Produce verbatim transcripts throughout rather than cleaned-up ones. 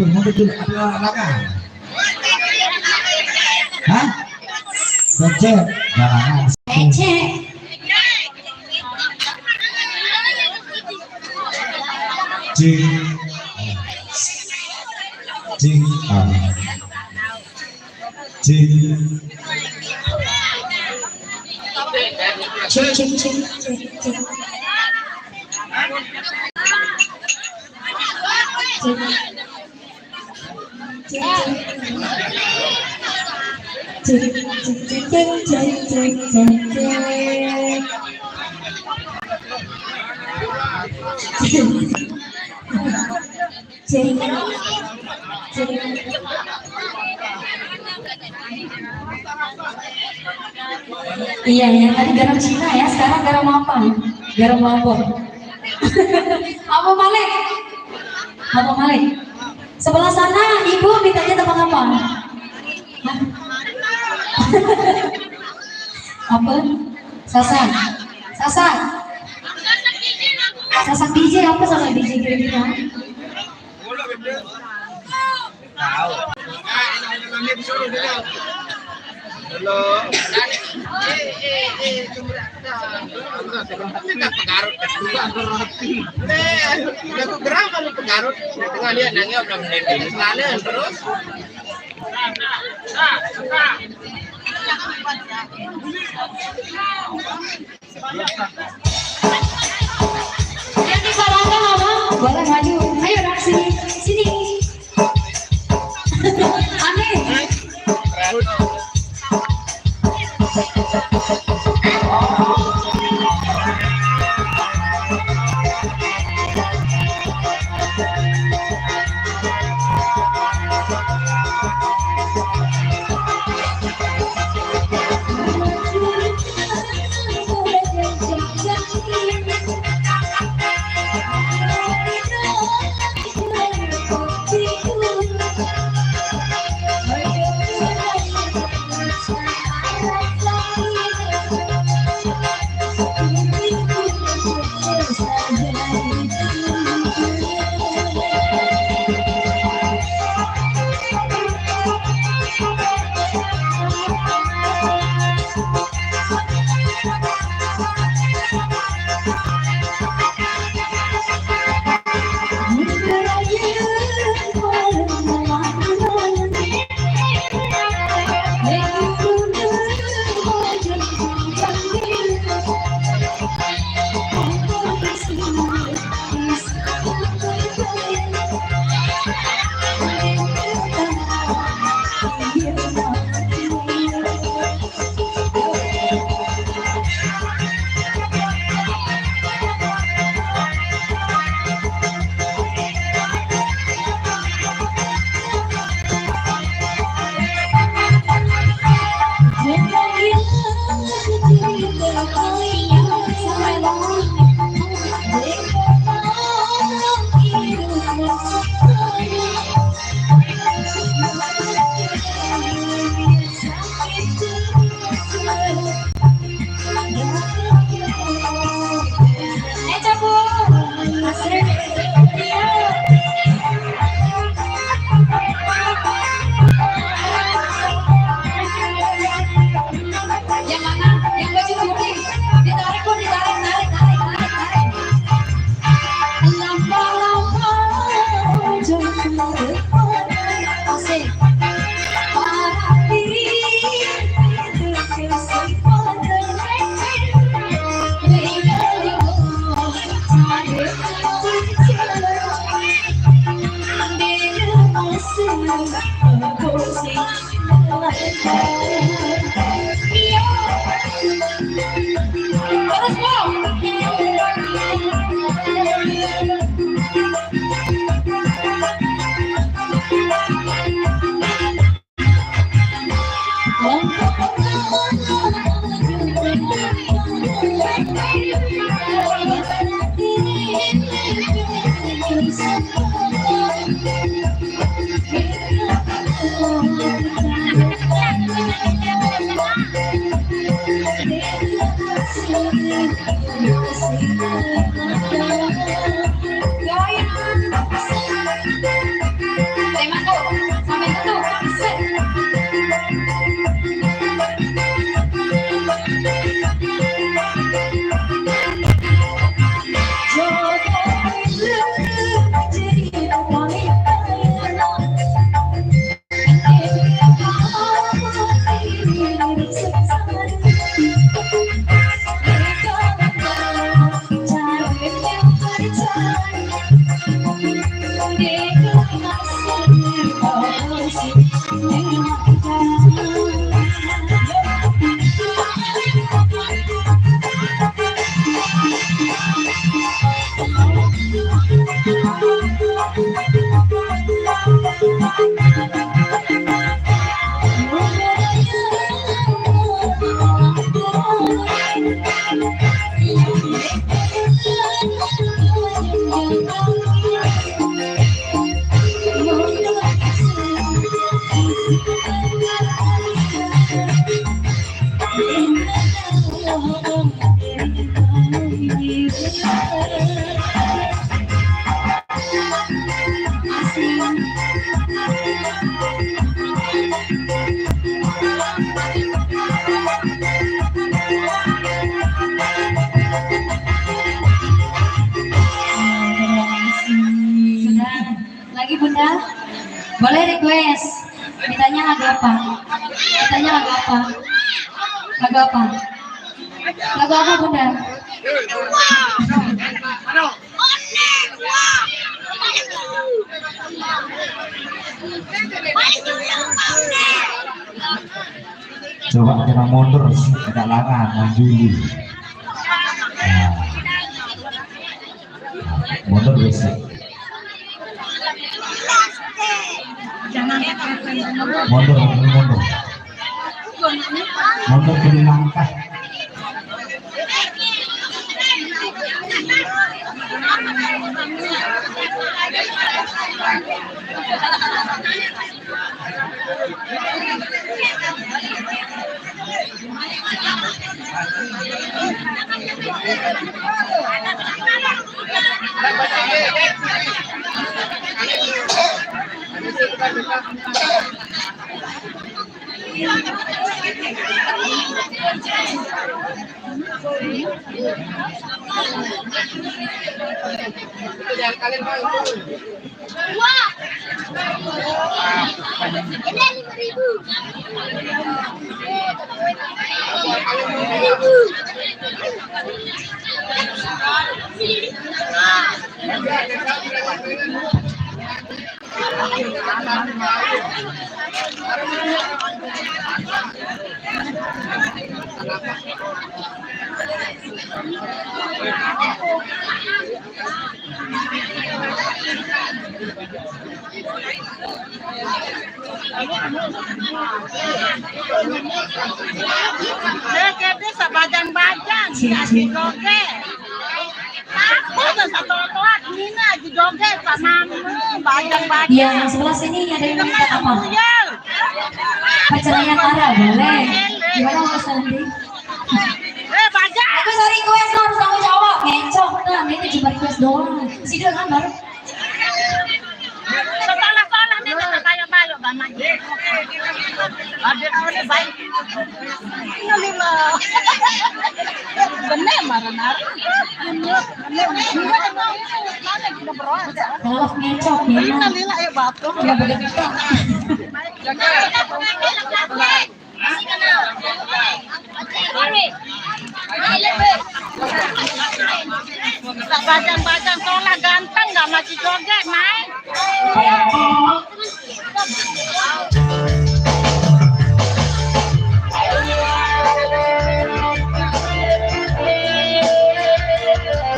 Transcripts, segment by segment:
Mundur dulu, ada larangan. Hah? Becek, larangan. Becek. Cing. Cing. Ah. Cing. Cing, cing, cing, cing, cing. Iya, yang tadi garam Cina ya, sekarang garam apa? Garam lombok. Apa Malik? Apa Malik? Sebelah sana ibu mintanya tentang apa? Hah? Apa? Sasak. Sasak. Sasak D J apa, sasak D J kira-kira? Tahu. Dulu. Eh, eh, eh, cuma tak. Tapi tak pegarut. Eh, lagu geram kalau pegarut. Tengah lihat nangis udah menit. Selalu terus. Yang disarankan apa? Boleh maju. Ayo, Rak, sini. Sini. Aneh. Yang mana? Yang baju putih. Ditarik, pun ditarik, tarik, tarik, tarik, tarik. Asik. Boleh request. Ditanya lagu apa? Ditanya lagu apa? Lagu apa? Lagu apa, Bunda? Coba kita mundur, agak lama, Bang Juli. Nah. Nah, mundur, besok. Mundur, mundur, mundur. Mundur, beri langkah. Wah. Ini lima ribu. Lima ribu. Dia kata sabajang-bajang, dia aja joget. Aku dah satu toat, Nina aja joget sama mama, bajang-bajang. Iya, yang sebelah sini ada yang minta apa? Perceraian Tara, boleh. Gimana, Mas Andi? Eh, bajang. Aku sorry, gue harus tanggung jawab, ngecok. Nah, ini cuma request doang. Sido kan baru. Sekolah-sekolah nih, tetap ayo balik, Bang Haji. Ada apa nih, baik? Innalillah. Bener, marah-marah. Bener, bener. Mana kita berdoa? Kalau ngecok, ya. Innalillah, ya, Bapak. Ya, bener. Bajang-bajang sekolah ganteng, nggak masih joget, Mai.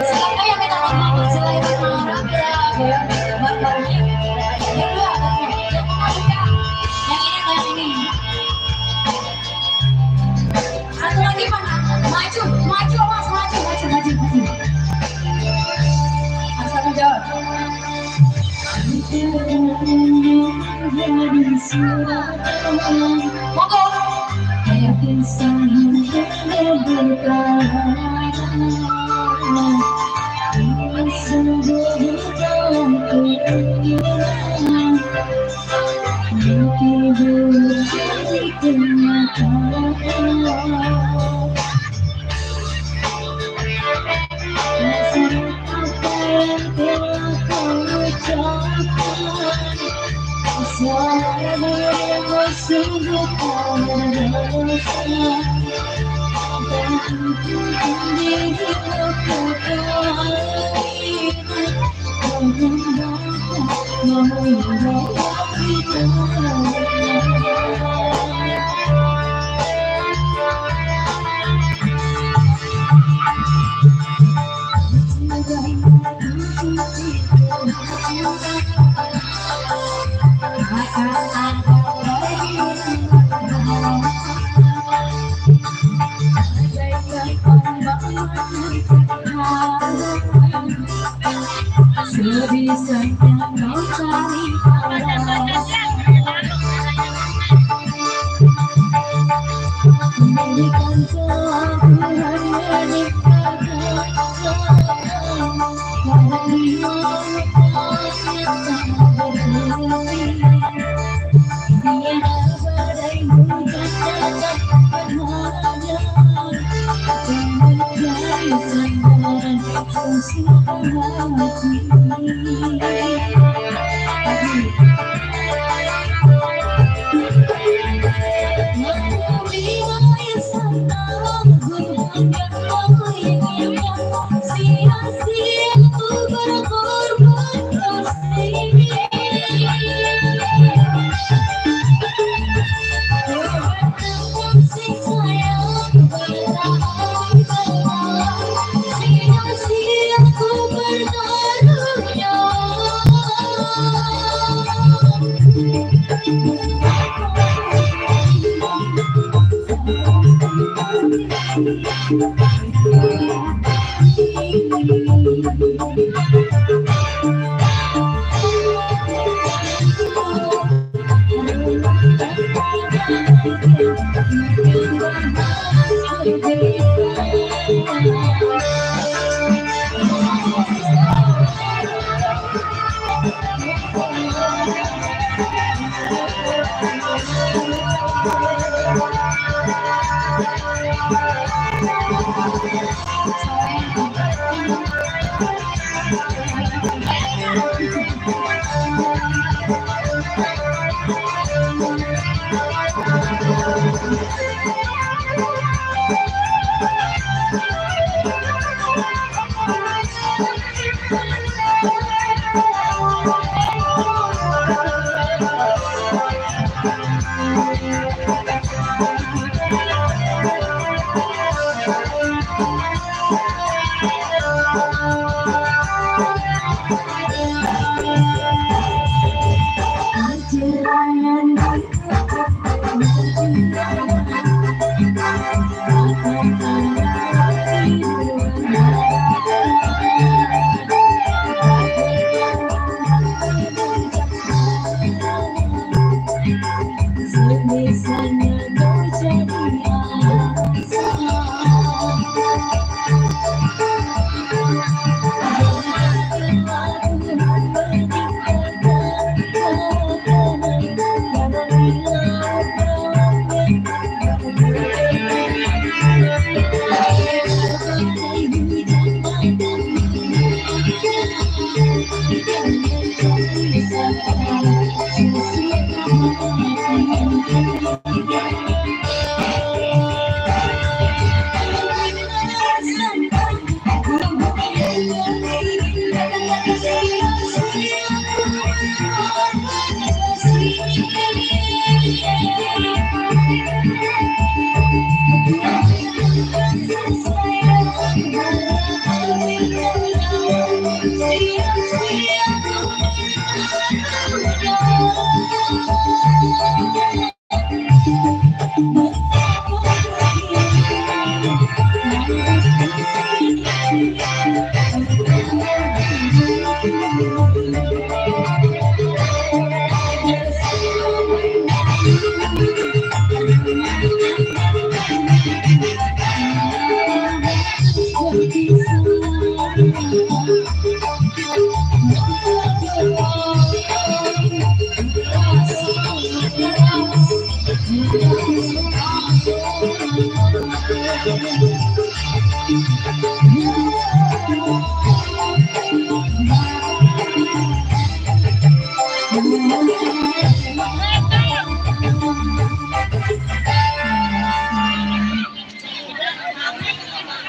Siapa yang minta tolong? Selain orang ya, Bang Bang. Yang dua, yang mana juga? Yang ini atau yang ini? Satu lagi, Pak. Maju, maju, Mas, maju, maju, maju, maju. Harus tanggung jawab. Monggo. Ayo.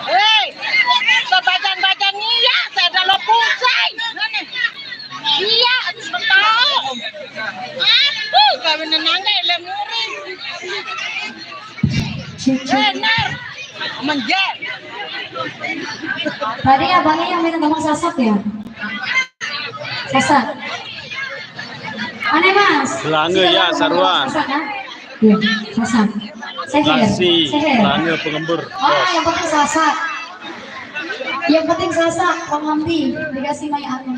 Hei, bajang-bajang iya, saya dah lo pusai. Iya, tahu. Aku kawin nenangga ilmu ring. Benar. Menjer. Tadi abangnya yang minta tolong Sasak ya? Sasak. Aneh, Mas. Belanga ya, Saruan. Sasak, kan? Iya, Sasak. Seher. Lasi, Seher. Belanga pengembur. Ah, yang penting Sasak. Yang penting Sasak, Bang Hamdi. Dikasih mai aku.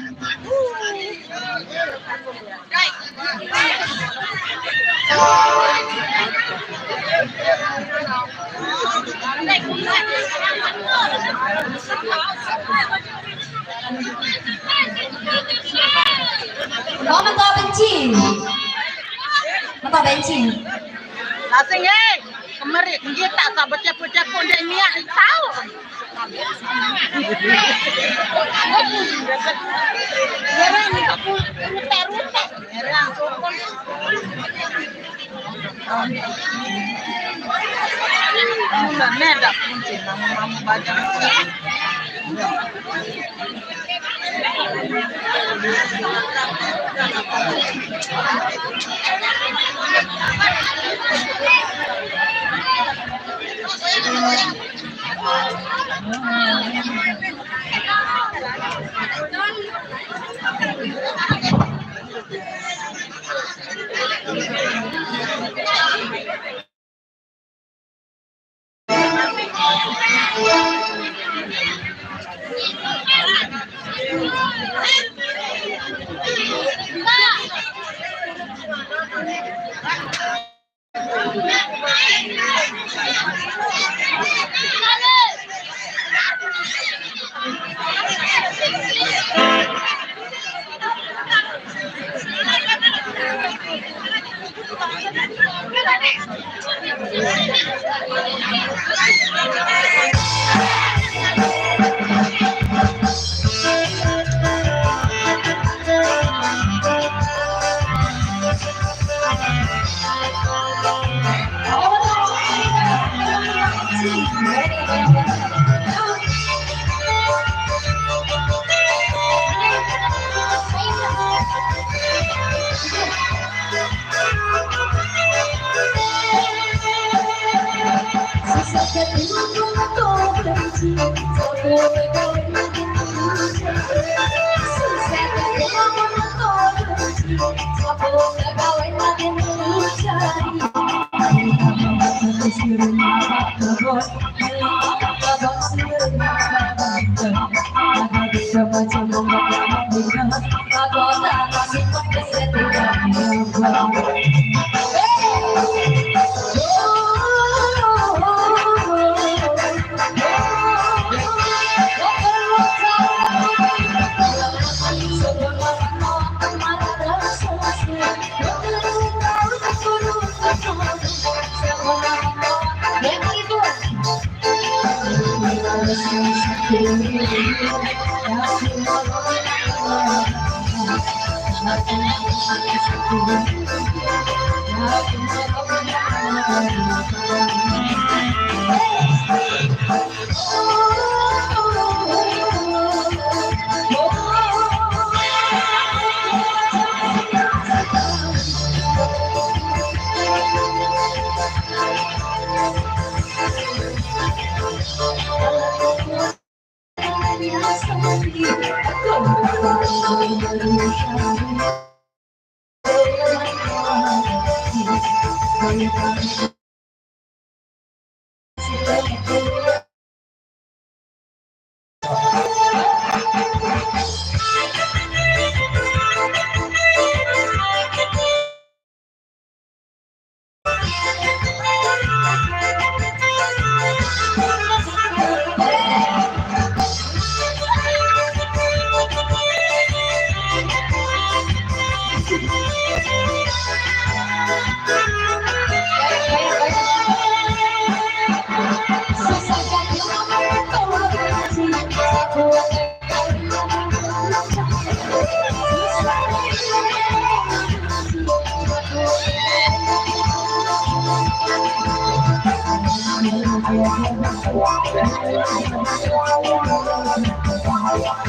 Oh, mentok benci. Mentok benci. Lasing, eh. Merit, kita tak bercampur-campur dia niat tahu. Orang ni tak pun rutak-rutak. Orang sokong. Mula ni dah pun nama-nama badan.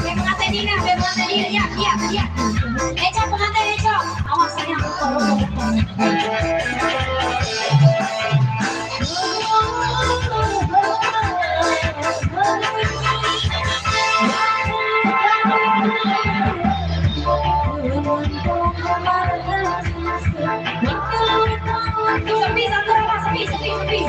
Pengantin Dina, pengantin Dina, ya, ya, ya. Eco, pengantin Eco. Awas, sayang. Sepi, satu rumah, sepi, sepi, sepi.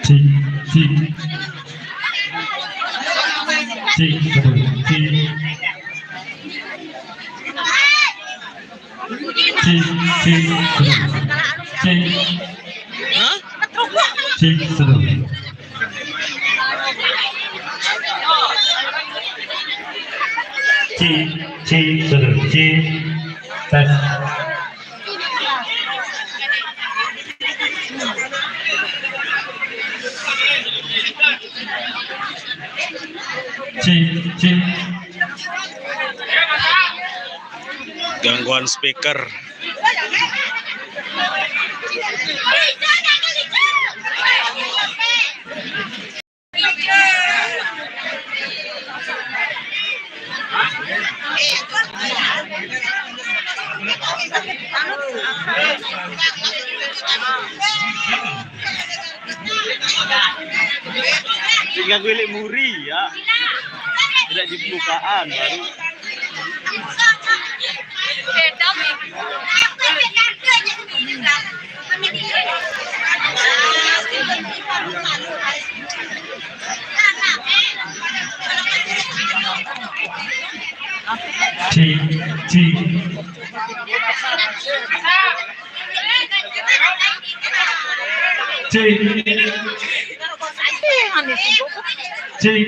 Cek, cek. Cek, satu, cek. Cek, cek, satu. Cek. Hah? Cek, satu. Cek, cek, satu. Cek. Tes. Cek, cek. Gangguan speaker. Tinggal gue muri ya. Tidak dibukaan baru. Cek, cek. Cek. Cek.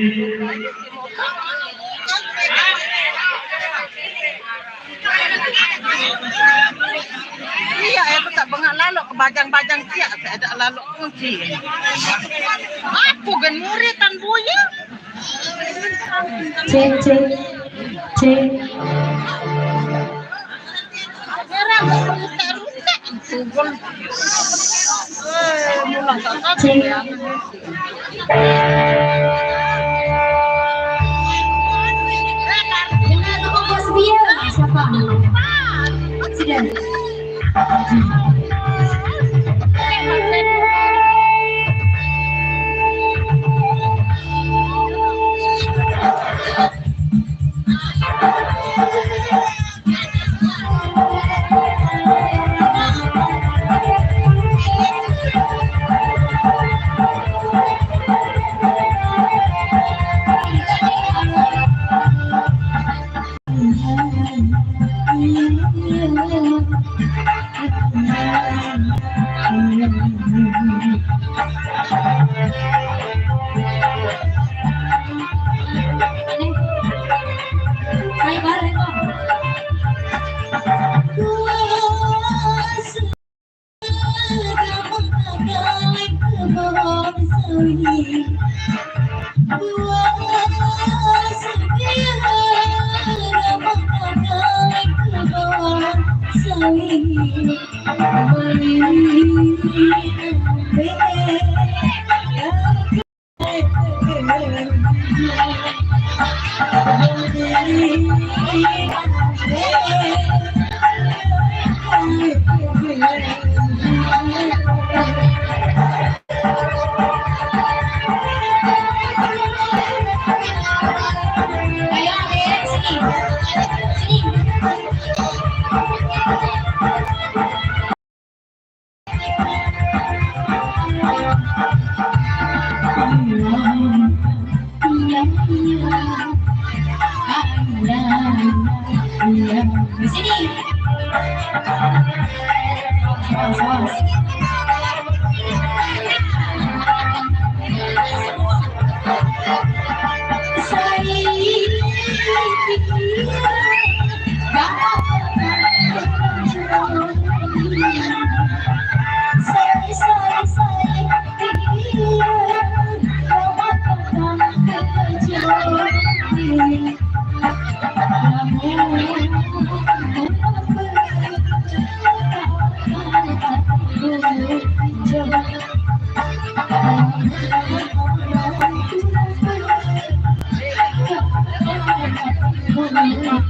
Iya, eh, tak bengak lalok ke bajang-bajang tiak, tak ada lalok kunci. Apa gen murid tan buya? Cek, cek. Cek. Siapa? Sudah.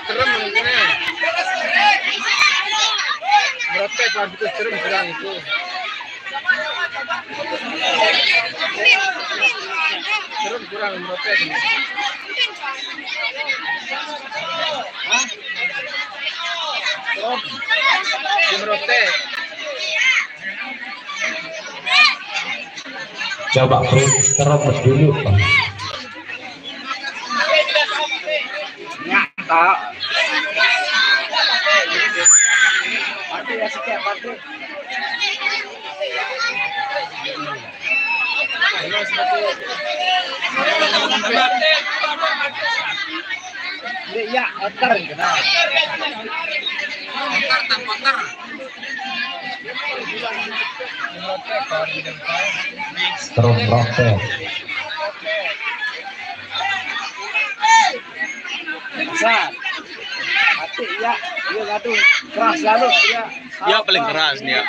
Serem ini. Berapa bagus, serem kurang itu. Serem kurang, berapa ini. Hah? Serem. Di Merauke. Coba, Bro, terobos dulu. Nyata. Partai ya, setiap partai. Iya, otar. Strom Rocket. Besar. Mati, ya. Dia ngadu keras lalu, ya. Ya, paling keras nih, ya.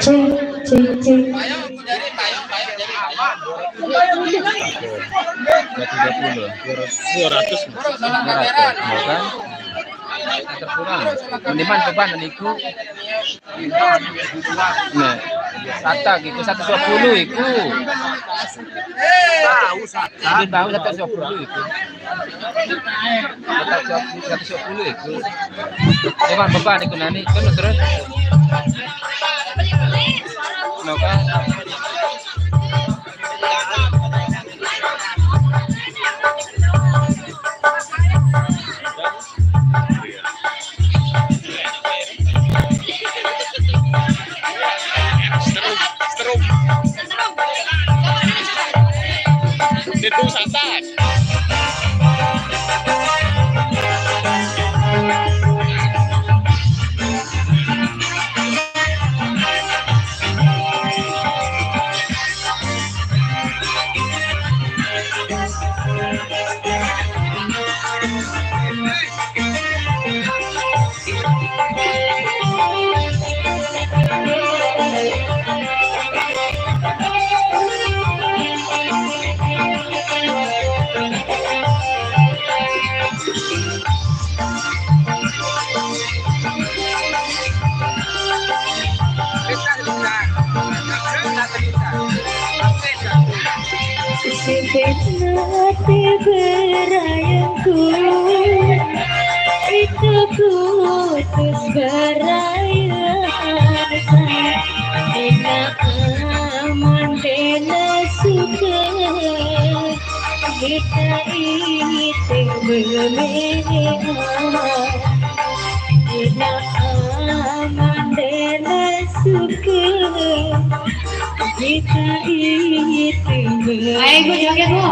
Cek, cek, cek. Dua ratus. Dua ratus, ya kan? Terkurang. Mendingan beban niku. Nah, sata gitu, seratus dua puluh iku. Tahu sata. Tahu seratus dua puluh iku. Seratus dua puluh, seratus dua puluh iku. Beban, beban iku nani, kan terus. No kan? Seru, seru. Itu santai. Sipit mati berayangku, itu putus berayang. Kita iting bermea, ina amandena suka. Kita iting bermea. Ayo, Bu, joget, Bu.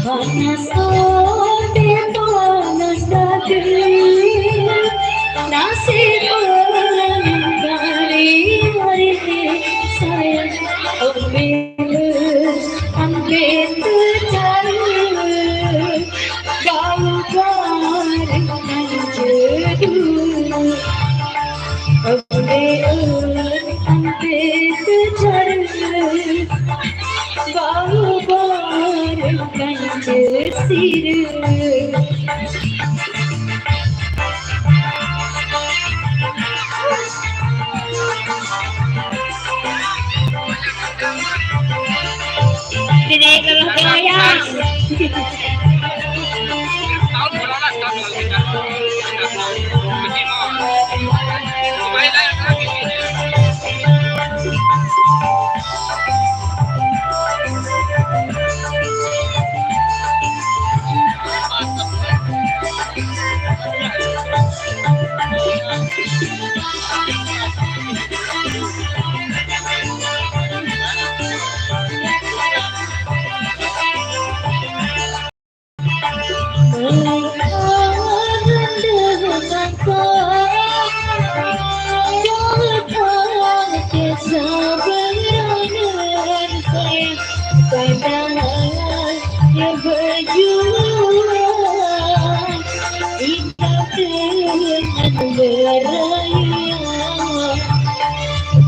Panas ate, panas daging, nasib orang bari-bari sayang, ambil, ambil percaya. Bau bareng kanjeng, ambil, ambil sejarah. Bau bareng kanjeng sira. Dede kalau goyang.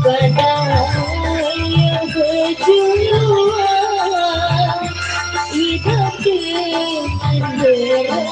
Padahal ia berjuang, hidup dengan beraya.